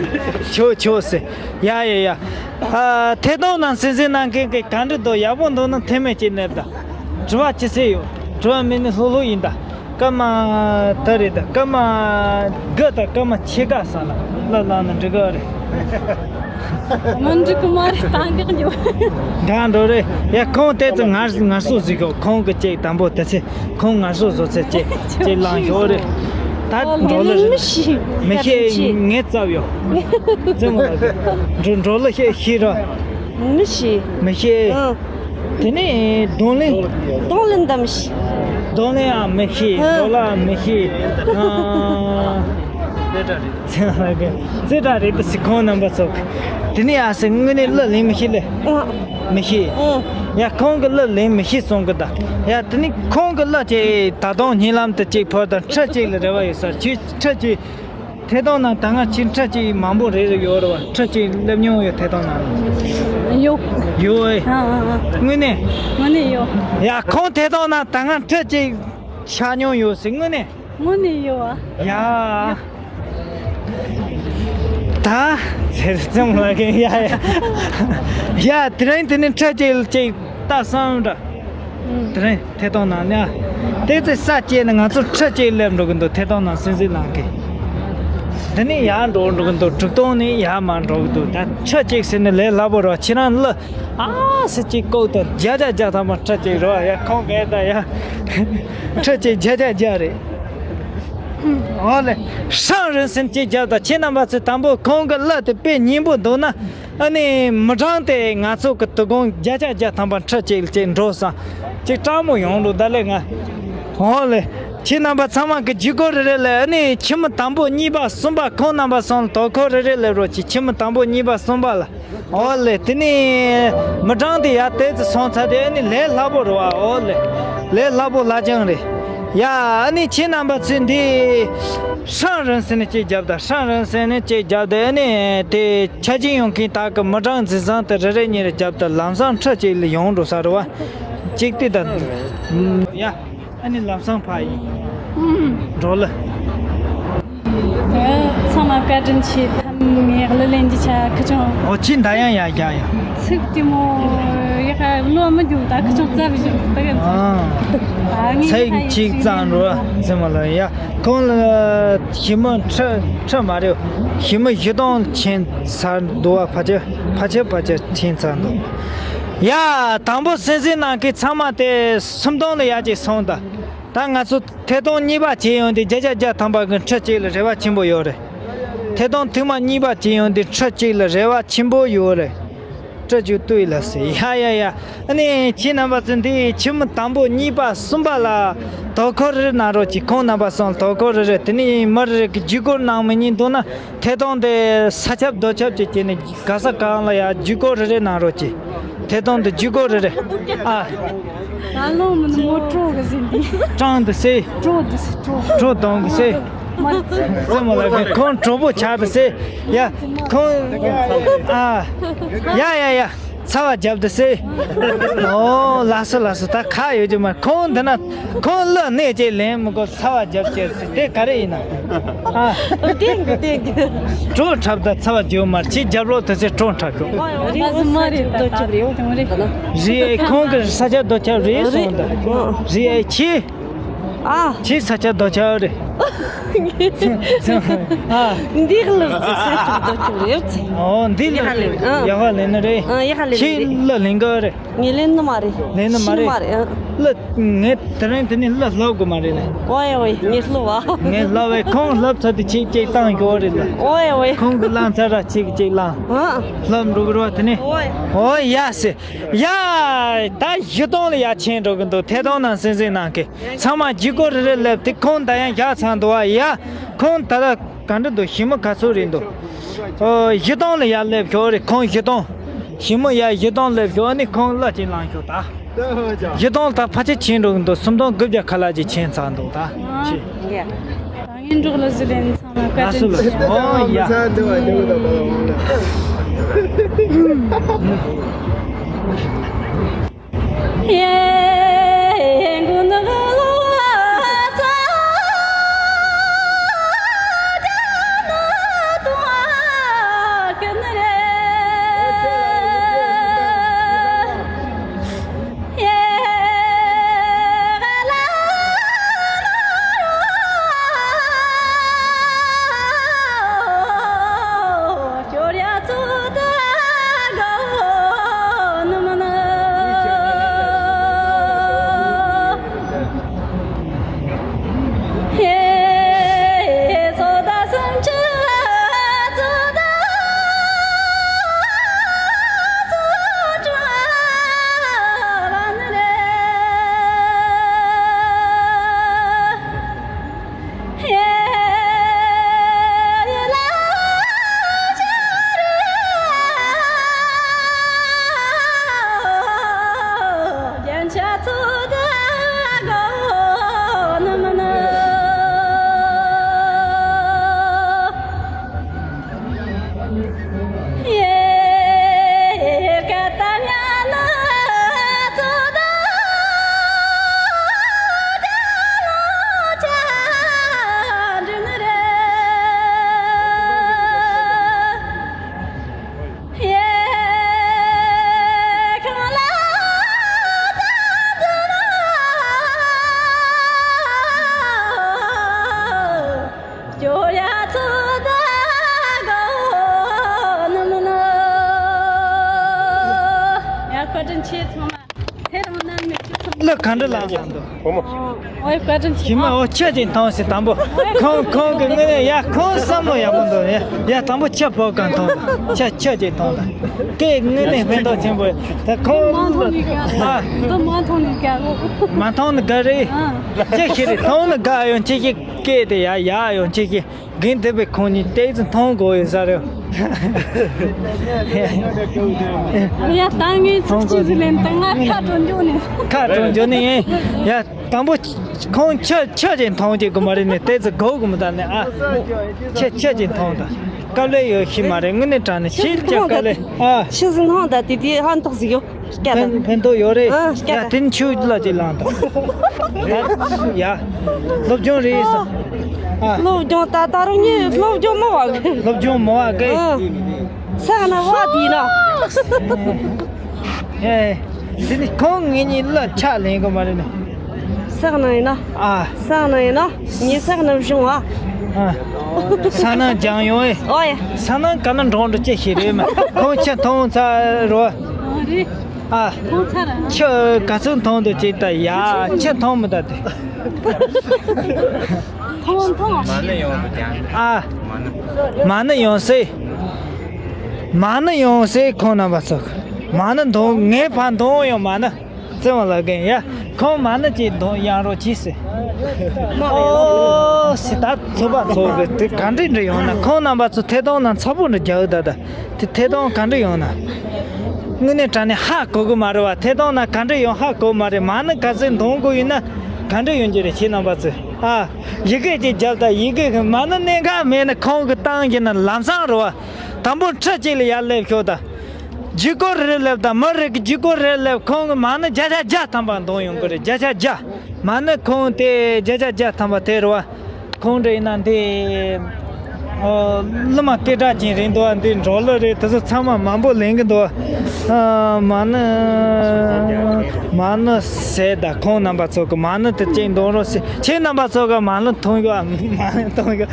ཆོག་ཆོག་སེ། ཡ་ཡ་ཡ། ཨ་ཐད་གཏོང་ནང་སྲིད་འཛིན་གནང་མཁན་གྱི་ག་འདྲ་འདུག་ཡག་པོ་འདུག་ན་ཐེ་མེ་ཅིག་ནེར་ད། དྲི་བ་ཅི་སེ་ཡོད། དྲི་བ་མེད་ནི་ལྷུག་ལྷུག་ཡིན་ད། སྐར་མ་ད་རེད་ད་སྐར་མ་དགུ་དང་སྐར་མ་ཕྱེད་ཀ་ས་ལ་ལ་ལ་ན་འགྲིག་གི་རེད། མ་འགྲིག་གི་མ་རེད་ད་འགག་འགྱོ། འགག་འགྲོ་རེད་ཡ། ཁོང་དེ་ཚོ་ངར་ངར་སོ་ཟིག་གོ་ཁོང་གི་ཅེག་དང་པོ་དེ་ཚེ་ཁོང་ངར་སོ་བཟོ་ཚེ་ཅེག་ཅེག་ལང་ཞོ་རེད། ད་འགྲོ་ལེ་མི་ཤི་མི་ཤི་ངས་བཙབ་ཡོ། ཙེ་མོ་ལ་འགྲོ་འགྲོ་ལེ་ཤེས་ཤི་ར། མི་ཤི་མི་ཤི་ཨང་། དེ་ནས་རྡུང་ལེན། རྡུང་ལེན་དམ་ཤི། རྡུང་ལེན་ཨ་མི་ཤི། ཨང་། རྡོ་ལ་མི་ཤི། ཨང་། རྩེ་གྲ་རེད་པ་སི་ཁོང་རྣམ་པ་ཚོ། དེ་ནས་ཨ་སི་དངོས་གནས་གླུ་ལེན་མི་ཤི་ལེ། ཨང་། མི་ཤི། ཨང་། ཡ་ཁོང་གི་གླུ་ལེན་མི་ཤི་སོང་གི་ད། ཡ་དེ་ནས་ཁོང་གི་གླུ་ཅིག་ད་དུང་ཉིན་ལམ་དུ་ཅིག་ཕོར་དང་ཁྲི་གཅིག་ལ་རེ་བ་ཡོད་ས་ཁྲི་ཁྲི་གཅིག་ཐད་གཏོང་ནང་ད་སྔ་ཕྱིར་ཁྲི་གཅིག་མང་པོ་རེ་རེ་ཡོད་རེད་བ། ཁྲི་གཅིག་སླེབས་མྱོང་ཡོད་ཐད་གཏོང་ནང་ཡོད། ཡོད་ཨེ། ཨ་ཨ་ཨ། དངོས་གནས། དངོས་གནས་ཡོད། ཡ་ཁོང་ཐད་གཏོང་ནང་ད་སྔ་ཁྲི་གཅིག་ཆགས་མྱོང་ཡོད་ཟེར་དངོས་གནས། དངོས་གནས་ཡོད་ཨ། ཡ། ད་ ཨ། ཟེར་ཙམ་ལ་གི་ཡ་ཡ། ཡ་དེ་རིང་དེ་ནི་ཁྲི་གཅིག་ལ་གཅིག་ལྟ་བསམ་འདྲ། དེ་རིང་ཐད་གཏོང་ནང་ནས་དེ་ཚེ་ས་བཅད་ནས་ང་ཚོ་ཁྲི་གཅིག་སླེབས་འགྲོ་གི་འདུག་ཐད་གཏོང་ནང་སྲིད་འཛིན་ནང་གི། འདི་ནས་ཡར་འགྲོ་འགྲོ་གི་འདུག་གྲུབ་དོན་ནས་ཡར་མར་འགྲོ་གི་འདུག་ད་ཁྲི་གཅིག་ཟེར་ནས་ལས་སླ་པོ་རེད་བ། ཁྱེད་རང་ལ་ཨ་སི་གཅིག་ལྐོག་ཏུ་བརྒྱ་ཆ་བརྒྱ་ཐམ་པ་ཁྲི་གཅིག་རེད་བ། ཡ་ཁོང་གས་ད་ཡ་ཁྲི་གཅིག་བརྒྱ་ཆ་བརྒྱ་རེད། འོ་ལེ། ཧྲང་རིན་སེན་གཅིག་རྒྱབ་དང་། ཁྱེད་རྣམ་པ་ཚོས་དང་པོ་ཁོང་གི་གླུ་དེ་དཔེ་སྙན་པོ་འདུག་ན། ཨ་ནི་མི་གྲངས་དེ་ང་ཚོ་གི་དོ་དགོང་བརྒྱ་ཆ་བརྒྱ་ཐམ་པ་ཁྲི་གཅིག་ལ་གཅིག་འགྲོ་སོང་། གཅིག་སྤྲང་མོ་ཡོང་འགྲོ་ད་ལེ་ང་། འོ་ལེ། ཁྱེད་རྣམ་པ་ཚང་མ་གི་ཇུས་འགོད་རེ་རེ་ལེ། ཨ་ནི་ཁྱི་མོ་དང་པོ་གཉིས་པ་གསུམ་པ་ཁོང་རྣམ་པ་ཚོ་ལ་དོ་ཁུར་རེ་རེ་ལེ་རོགས་གྱིས། ཁྱི་མོ་དང་པོ་གཉིས་པ་གསུམ་པ་ལ། འོ་ལེ། དེ་ནས་མི་གྲངས་དེ་ཡར་དེ་ཚོ་སོང་ཚར་དེ་ཨ་ནི་ལས་སླ་པོ་རེད་བ། འོ་ལེ། ལས་སླ་པོ་ལྷ་ལྕམ་རེད། ཡ་ཨ་ནི་ཁྱེད་རྣམ་པ་ཚོས་འདི་ཧྲང་རིན་སེན་ནས་གཅིག་རྒྱབ་དང་། ཧྲང་རིན་སེན་ནས་གཅིག་རྒྱབ་དེ་ཨ་ནི་དེ་ཆ་ཅིག་ཡོང་མཁན་དག་གི་མི་གྲངས་འཛིན་བཟང་དེ་རེ་རེ་གཉིས་རེ་རྒྱབ་དང་། ལམ་སང་ཁྲི་གཅིག་ལ་ཡོང་འགྲོ་ས་རེད་བ། གཅིག་དེ་དང་། ཡ། ཨ་ནི་ལམ་སང་ཕ་ཡིན། འགྲོ་ལ། ཚང་མ་བཀའ་དྲིན་ཆེ། ཐམ་ངས་གླུ་ལེན་རྒྱུ་ཆ་ཁི་ཆུང་། ཨོ་ཅི་འདའ་ཡང་ཡ་རྒྱ་ཡ། ཚིག་དེ་མོ་ཡག་གླུ་མི་འགྱུར་ད་ཁི་ཆུང་རྩ་བཞིན་ད་ག་ཨ་ཚིག་གཅིག་ཙམ་རོ་ཙི་མ་ལ་ཡ། ཁོང་ལ་ཞི་མི་ཁྲི་ཁྲི་མ་རེད། ཞི་མི་བཞི་སྟོང་ཕྱིན་ཚར་འདུག་བ། ཕལ་ཆེར་ཕལ་ཆེར་ཕལ་ཆེར་ཕྱིན་ཚར་འདུག་ཡ་དང་པོ་སྲིད་འཛིན་ནང་གི་ཚང་མ་དེ་སུམ་སྟོང་ལ་ཡ་གཅིག་སོང་ད། ད་ང་ཚོ་ཐད་གཏོང་གཉིས་པ་བྱས་ཡོང་དུས་བརྒྱ་ཆ་བརྒྱ་ཐམ་པ་གི་ཁྲི་གཅིག་ལ་རེ་བ་ཆེན་པོ་ཡོད་རེད། ཐད་གཏོང་ཐེངས་མ་གཉིས་པ་བྱས་ཡོང་དུས་ཁྲི་གཅིག་ལ་རེ་བ་ཆེན་པོ་ཡོད་རེད། སྤྲོ་རྒྱུ་ལྟོས་ལ་ཟེར། ཡ་ཡ་ཡ། ཨ་ནི་ཁྱེད་རྣམ་པ་ཚོ་འདི་ཁྱི་མོ་དང་པོ་གཉིས་པ་གསུམ་པ་ལ་དོ་ཁུར་རེ་གནང་རོགས་གྱིས། ཁོང་རྣམ་པ་ཚོ་ལ་དོ་ཁུར་རེ་རེད། དེ་ནས་མི་རེ་རེ་གི་ཇུས་འགོད་གནང་མི་ཉན་འདུག་ན། ཐད་གཏོང་དེ་ས་ཁྱབ་རྡོ་ཁྱབ་ཅིག་བྱས་ནས་ག་ས་གང་ལ་ཡ་ཇུས་འགོད་རེ་རེ་གནང་རོགས་གྱིས། ཐད་གཏོང་དེ་ཇུས་འགོད་རེ་རེ། ཨ། ད་ལོ་མི་ནི་མོ་ཀྲོ་གི་ཟིན་ཏེ། ཀྲང་དུ་སེ། ཀྲོ་དུ་སེ་ཀྲོ། ཀྲོ་དང་གི་སེ། མ་ཙི་མོ་ལ་གི་ཁོང་གྲོགས་པོ་ཆགས་དུ་སེ། ཡ། ཁོང་། ཨ། ཡ་ཡ་ཡ། ཚ་བ་རྒྱབ་དུ་སེ། ཨོ་ལགས་སོ་ལགས་སོ། ད་ཁ་ཡོད་ཀྱི་མ། ཁོང་འདི་ན། ཁོང་གླུ་གནས་ཀྱི་ལེན་མི་དགོས། ཚ་བ་རྒྱབ་ཀྱི་སེ། དེ་ག་རེ་ཡིན་ན། ཨ། ཏེང་གི་ཏེང་གི། གྲོ་འཁྲབ་ད་ཚ་བ་རྒྱུ་མར་ཁྱི་རྒྱབ་ལོག་ད་ཚེ་གྲོ་འཁྲབ་ཤོག་ང་ཟི་མ་རེད། ཏོ་ཆུབ་རེད། རེད། ཁོང་གི་ས་ཆ་རྡོ་ཁྱབ་རེད་སོང་ད། རེད། ཁྱི། ཨ། ཁྱི་ས་ཆ་རྡོ་ཁྱབ་རེད། ཨ། འདི་གླུ་ས་ཆ་རྡོ་ཁྱབ་རེད། ཨོ་འདི་གླུ་ཡ་ཧ་ལེ་ནི་རེད། ཨ་ཡ་ཧ་ལེ་ཁྱི་གླུ་ལེན་གི་རེད། ངས་ལེན་ནི་མ་རེད། ལེན་ནི་མ་རེད། ཤི་ནི་མ་རེད། ཨ། གླུ་ངས་དེ་རིང་དེ་ནས་གླུ་ལབ་དགོས་མ་རེད་ལེ། ཨོའི་ཨོའི་ངས་ལབ་བ། ངས་ལབ་བས་ཁོང་ལབ་ཚར་དུས་ཅིག་ཅིག་བཏང་ཡོད་རེད་ལེ། ཨོའི་ཨོའི། ཁོང་གི་བླངས་ཚར་ར་ཅིག་ཅིག་བླངས། ཨ། ལབ་འགྲོ་གི་རེད་བ་དེ་ནས། ཨོའི། ཨོ་ཡ་སེ། ཡ། ད་བཞི་སྟོང་ལ་ཡ་ཕྱིན་འགྲོ་གི་འདུག་ཐད་གཏོང་ནང་སྲིད་འཛིན་ནང་གི་ཚང་མ་ཇུས་འགོད་རེ་རེ་ལབ་དེ་ཁོང་ད་ཡང་བཞག་ཚར་འདུག་བ། ཡ། ཁོང་ད་ལྟ་ག་འདྲ་འདུག་ཞི་མི་ག་ཚོད་རེད་འདུག་ཨོ་བཞི་སྟོང་ལ་ཡར་སླེབས་ཤོག་རེད། ཁོང་བཞི་སྟོང་། ཞི་མི་ཡར་བཞི་སྟོང་སླེབས་ཤོག་ཨ་ནི་ཁོང་གླུ་ཅིག་བླངས་ཤོག་ད། བཞི་སྟོང་ད་ཕལ་ཆེར་ཕྱིན་འགྲོ་གི་འདུག་སུམ་སྟོང་དགུ་བརྒྱ་ཁ་ལག་ཅིག་ཕྱིན་ཚར་འདུག་ད་ཕྱིན། ད་ངའི་འབྲོག་ལ་ཟི་ལེན་ཚང་མ་བཀའ་དྲིན་ཆེ། ཨོ་ཡ། ད་ག་འདྲ་ལངས་བསམ་འདུག་བུ་མོ། ཨོའི་བཀའ་དྲིན་ཆེ། ཞི་མ་ཨོ་ཁྱི་ཅིག་མཐོང་ཟེར། དང་པོ་ཁོང་ཁོང་གི་ངོས་ནས་ཡ་ཁོང་བསམ་བློ་ཡག་པོ་འདུག་ཡ་ཡ་དང་པོ་ཁྱི་བོ་གང་མཐོང་ད་ཁྱི་ཁྱི་ཅིག་མཐོང་ད་སྐད་ངོས་ནས་ཕན་ཐོགས་ཆེན་པོ་ད་ཁོང་མ་མཐོང་ནི་ག་ཨ་འདི་མ་མཐོང་ནི་ག་མ་མཐོང་ནི་ག་རེད། ཨ་ཅི་ཞིག་རེད། མཐོང་ནི་ག་ཡོང་ཅི་ཞིག་སྐད་དེ་ཡ་ཡ་ཡོང་ཅི་ཞིག་རྒན་དེ་བས་ཁོང་གཉིས་ཏོག་ཙམ་མཐོང་དགོས་ཡོད་ས་རེད། ཡ་ད་ངས་ཚིག་གཅིག་ཟིག་ལན་ད་ང་ཁ་གྲོ་འཇོག་ནས། ཁ་གྲོ་འཇོག་ནས་ཡིན། ཡ་དང་པོ་ཁོང་ཁྱི་ཁྱི་ཅིག་མཐོང་ཅིག་གི་མ་རེད་ནས་ཏོག་ཙམ་དགོས་གི་མི་ད་ནས་ཨ། ཁྱི་ཁྱི་ཅིག་མཐོང་ད། དཀའ་ལས་ཡོད་ཤི་མ་རེད། དངོས་གནས་དྲང་ནས་ཁྱི་ཁྱི་དཀའ་ལས་ཨ། ཁྱི་ཟིག་མཐོང་ད་དེ་དེ་ཧ་མཐོག་ཟིག་ཡོད། སྐད་དང་། ཕན་ཕན་ཐོགས་ཡོད་རེད། ཨ་སྐད་ཡ་དང་། དེ་ནི་ཆུ་ལ་ཅིག་ལངས་དང་། ཡ། སློབ་སྦྱོང་རེད་ས། ཨ། སློབ་སྦྱོང་ད་ད་རུང་ངས་སློབ་སྦྱོང་མི་བ་གི། སློབ་སྦྱོང་མི་བ་གི། ཨ། ས་ན་བ་དེ་ན། ཨེ། དེ་ནི་ཁོང་ངེད་གཉིས་ལ་ཕྱག་ལེན་དགོས་མ་རེད་ནི། ས་ན་ཡིན་ན། ཨ། ས་ན་ཡིན་ན། ངས་ས་ན་བྱུང་བ། ཨ། ས་ན་ལྗང་ཡོང་ཨེ། ཨོ་ཡ། ས་ན་ག་ན་འགྲོ་འགྲོ་ཅི་ཞིག་རེད་མ། ཁོང་ཁྱི་མཐོང་ཚར་རོ། ཨ་རེད། ཨ། མཐོང་ཚར་ར། ཁྱི་ག་ཚོད་མཐོང་འདུག་ཅིག་ལྟ་ཡ། ཁྱི་མཐོང་མི་ལྟ་དེ། མཐོང་མཐོང་། མ་ཎི་ཡོང་འདུག་ཀྱང་། ཨ། མ་ཎི། མ་ཎི་ཡོང་སེ། མ་ཎི་ཡོང་སེ་ཁོང་རྣམ་པ་ཚོ། མ་ཎི་འདོན་ངའི་ཕར་འདོན་ཡོང་མ་ཎི། བཙན་བ་ལ་རྒན་ཡ། ཁོང་མ་ཎི་ཅིག་འདོན་ཡང་རོགས་གྱིས་ཟེར། ཨོ་སི་ད་ཚོ་པ་ཚོ་གི་དེ་ག་འདྲི་འདྲི་ཡོང་ན་ཁོང་རྣམ་པ་ཚོ་ཐད་གཏོང་ནང་ཚ་པོ་འདྲི་རྒྱག་ད་ད། དེ་ཐད་གཏོང་ག་འདྲ་ཡོང་ན། དངོས་གནས་དྲང་གནས་ཧ་གོ་གི་མ་རེད་བ། ཐད་གཏོང་ན་ག་འདྲ་ཡོང་ཧ་གོ་མ་རེད། མ་ཎི་ག་ཚོད་འདོན་དགོས་ཡིན་ན་ག་འདྲ་ཡོང་རྒྱུ་རེད། ཁྱེད་རྣམ་པ་ཚོས་ཨ། ཡི་གེ་ཅིག་རྒྱབ་ད་ཡི་གེ་གི་མ་ཎི་གནད་འགག་མེད་ན་ཁོང་གི་བཏང་གི་ན་ལམ་སང་རེད་བ། དང་པོ་ཁྲི་གཅིག་ལ་ཡར་སླེབས་ཤོག་ད། ཇུས་འགོད་རེ་སླེབས་ད་མི་རེ་གི་ཇུས་འགོད་རེ་སླེབས། ཁོང་གི་མ་ཎི་བརྒྱ་ཆ་བརྒྱ་ཐམ་པ་འདོན་ཡོང་གི་རེད། བརྒྱ་ཆ་བརྒྱ། མ་ཎི་ཁོང་དེ་བརྒྱ་ཆ་བརྒྱ་ཐམ་པ་དེ་རེད་བ། ཁོང་འདྲ་ཡིན་ན་འདི། ཨོ། གླུ་མ་ལྟེ་བྲག་ཅན་རེད་འདུག་བ། འདི་འབྲོག་གླུ་རེད། དེ་ཚོ་ཚང་མ་མང་པོ་ལེན་གི་འདུག་བ། ཨ། མ་ཎི། མ་ཎི་ཟེར་ད་ཁོང་རྣམ་པ་ཚོ་གི་མ་ཎི་དེ་གཅིག་འདོན་རོགས་ཟེར། ཁྱེད་རྣམ་པ་ཚོ་གི་མ་ཎི་འཐུང་གི་བ། མ་ཎི་འཐུང་གི།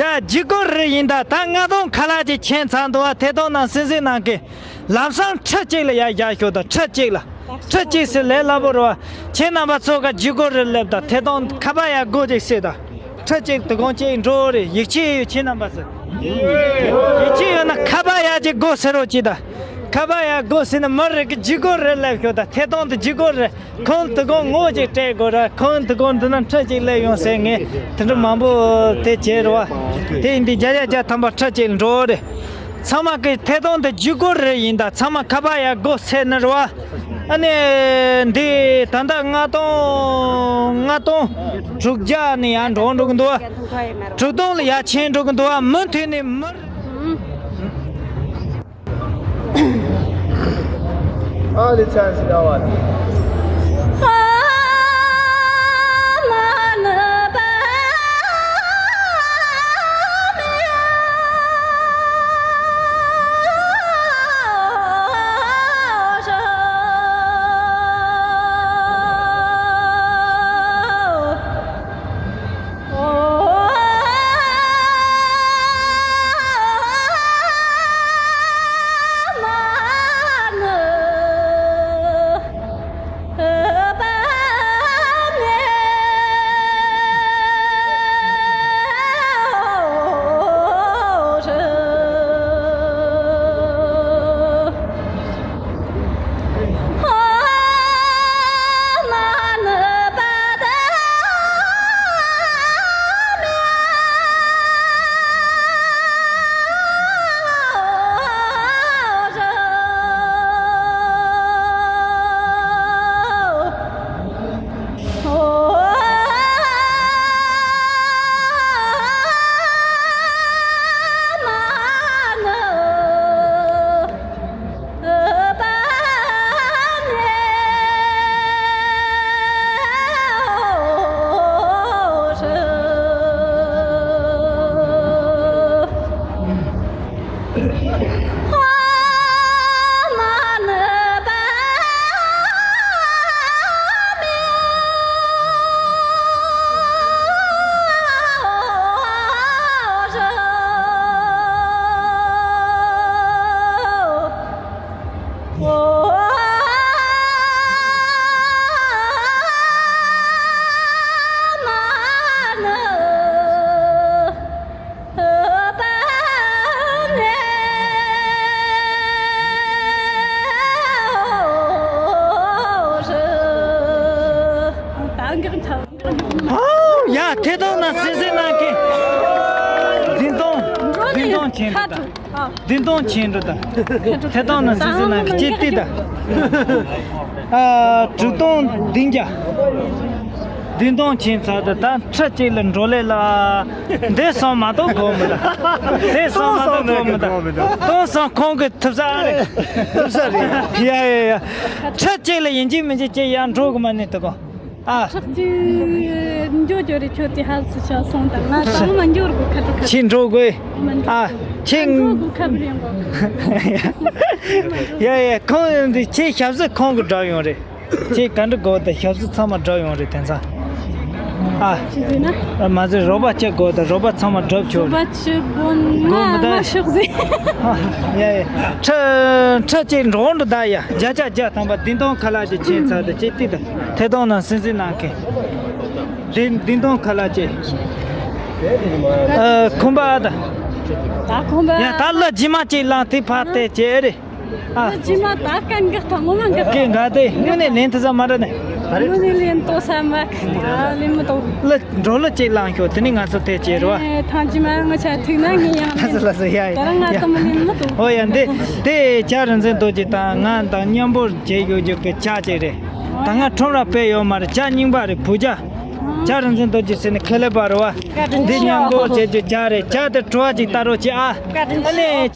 ཡ་ཇུས་འགོད་རེ་ཡིན་ད། ད་ལྔ་སྟོང་ཁ་ལག་ཅིག་ཁྱེར་ཚར་འདུག་བ། ཐད་གཏོང་ནང་སེམས་སེམས་ནང་གི། ལམ་སང་ཁྲི་གཅིག་ལ་ཡར་བཞག་ཤོག་དང་། ཁྲི་གཅིག་ལ། ཁྲི་གཅིག་ཟེར་ལས་སླ་པོ་རེད་བ། ཁྱེད་རྣམ་པ་ཚོ་ག་ཇུས་འགོད་རེ་སླེབས་དང་། ཐད་གཏོང་ཁ་པར་ཡར་སྒོ་ཅིག་ཟེར་དང་། ཁྲི་གཅིག་དུ་གོང་གཅིག་འགྲོ་རེད། ཡིག་ཆ་ཡོད་ཁྱེད་རྣམ་པ་ཚོ། ཡིག་ཆ་ཡོད་ན་ཁ་པར་ཡར་ཅིག་སྒོ་ཟེར་རོགས་གྱིས་དང་། ཁ་པར་ཡར་སྒོ་ཟེར་ན་མི་རེ་གི་ཇུས་འགོད་རེ་སླེབས་ཤོག་དང་། ཐད་གཏོང་དུ་ཇུས་འགོད་རེ། ཁོང་དུ་གོང་ངོ་ཅིག་སྤྲད་དགོས་ར། ཁོང་དུ་གོང་འདི་ན་ཁྲི་གཅིག་སླེབས་ཡོང་ཟེར། ངས་དེ་འདྲ་མང་པོ་དེ་བྱས་རེད་བ། དེ་ཡིན་དུས་བརྒྱ་ཆ་བརྒྱ་ཐམ་པ་ཁྲི་གཅིག་འགྲོ་རེད། ཚང་མ་གི་ཐད་གཏོང་དེ་ཇུས་འགོད་རེ་ཡིན་ད། ཚང་མ་ཁ་པར་ཡར་སྒོ་ཟེར་ནི་རེད་བ། ཨ་ནི་འདི་ད་ལྟ་ལྔ་སྟོང་ལྔ་སྟོང་དྲུག་བརྒྱ་ནས་ཡར་འགྲོ་འགྲོ་གི་འདུག་བ། དྲུག་སྟོང་ལ་ཡར་ཕྱིན་འགྲོ་གི་འདུག་བ། མུ་མཐུད་ནས་མུ། ཨ་ལི་ཚན་སི་ད་བ། ཨའོ་ཡ། ཐད་གཏོང་ན་སེ་སེ་ན་ཀེ། བདུན་སྟོང་། བདུན་སྟོང་ཆེན་འགྲོ་དང་། བདུན་སྟོང་ཆེན་འགྲོ་དང་། ཐད་གཏོང་ན་སེ་སེ་ན་ཀེ་ཅེ་ཏི་དང་། ཨ་དྲུག་སྟོང་བདུན་བརྒྱ། བདུན་སྟོང་ཆེན་ཚར་དང་ད་ཁྲི་གཅིག་ལ་འགྲོ་ལེ་ལ། འདི་སོང་མ་གཏོགས་གོ་མི་ད། དེ་སོང་མ་གཏོགས་གོ་མི་ད། སྟོང་སོང་ཁོང་གི་ཐུབ་ས་རེད། ཐུབ་ས་རེད། ཡ་ཡ་ཡ། ཁྲི་གཅིག་ལ་ཡིན་གཅིག་མིན་གཅིག་ཅིག་ཡར་འགྲོ་གི་མ་ནི་དུ་གོ། ཨ། ཁྲག་ཅིག་འགྱོ་འགྱོ་རེ་ཁྱོད་དེ་ཧ་སུ་ཆ་སོང་དང་ང་དང་མ་འགྱོ་རུ་ཁ་ཁྲག་ཁ། ཁྱེད་འགྲོ་དགོས། མ་འགྲོ། ཨ། ཁྱེད་འགྲོ་དགོས་ཁ་བར་ཡོང་གོ། ཡ་ཡ། ཁོང་འདི་ཁྱེད་ཞབས་སུ་ཁོང་གི་འགྲོ་ཡོང་རེད། ཁྱེད་ག་འདྲ་དགོས་དང་ཞབས་སུ་ཚང་མ་འགྲོ་ཡོང་རེད་དེང་སང་། ཨ། ཅི་ཟེར་ན། མ་ཟེར་རོགས་པ་ཅི་དགོས་དང་རོགས་པ་ཚང་མ་འགྲོ་ཆོག་རོགས་པ་ཅི་དགོས་ན་དགོས་མི་ད། མ་ཤོག་ཟེར། ཡ་ཡ། ཁྲི་ཁྲི་གཅིག་འགྲོ་འགྲོ་ད་ཡ། བརྒྱ་ཆ་བརྒྱ་ཐམ་པ་བདུན་སྟོང་ཁ་ལག་ཅིག་ཁྱེད་ཚར་དང་ཅིག་ཏི་དང་ཐད་གཏོང་ནང་སིན་སིན་ནང་གི། བདུན་བདུན་སྟོང་ཁ་ལག་ཅིག་ཨ། ཁོམ་པ་ཨ་ད། ད་ཁོམ་པ། ཡ་ད་ལ་ཇི་མ་ཅིག་ལང་དེ་ཕ་དེ་ཅེ་རེད། ཨ། ཇི་མ་ད་སྐད་འགག་ཐང་ངོ་མ་འགག་གི་འགག་དེ་དངོས་གནས་ལེན་ཐུབ་ས་མ་རེད་ནས། དངོས་གནས་ལེན་ཏོ་ས་མ་ཁི་ལེན་མི་ཏོ། ལ་འགྲོ་ལ་ཅིག་ལང་ཤོག་དེ་ནི་ང་ཚོ་དེ་ཅེ་རེད་བ། ཐང་ཇི་མ་ང་ཆ་ཐུག་ན་ངས་ཡང་ལ་སོ་ལ་སོ་ཡ་ཡ། ད་རང་ང་ཏོ་མ་ལེན་མི་ཏོ། ཨོ་ཡ་འདི་དེ་ཇ་རིན་ཆེན་རྡོ་རྗེ་དང་ང་དང་མཉམ་པོར་མཇལ་ཡོད་རྒྱུ་གི་ཇ་ཅིག་རེད། ད་ང་ཁྲོམ་ར་དཔེ་ཡོད་མ་རེད། ཇ་རྙིང་པ་རེད་བུ་ཇ། ཇ་རིན་ཆེན་རྡོ་རྗེ་ཟེར་ནི་ཁེ་ལེ་པ་རེད་བ། འདི་མཉམ་པོ་བྱེད་རྒྱུ་ཇ་རེད། ཇ་དེ་བྲོ་བ་ཅིག་ལྟ་རོགས་བྱེད་ཨ། ཨ་ནི།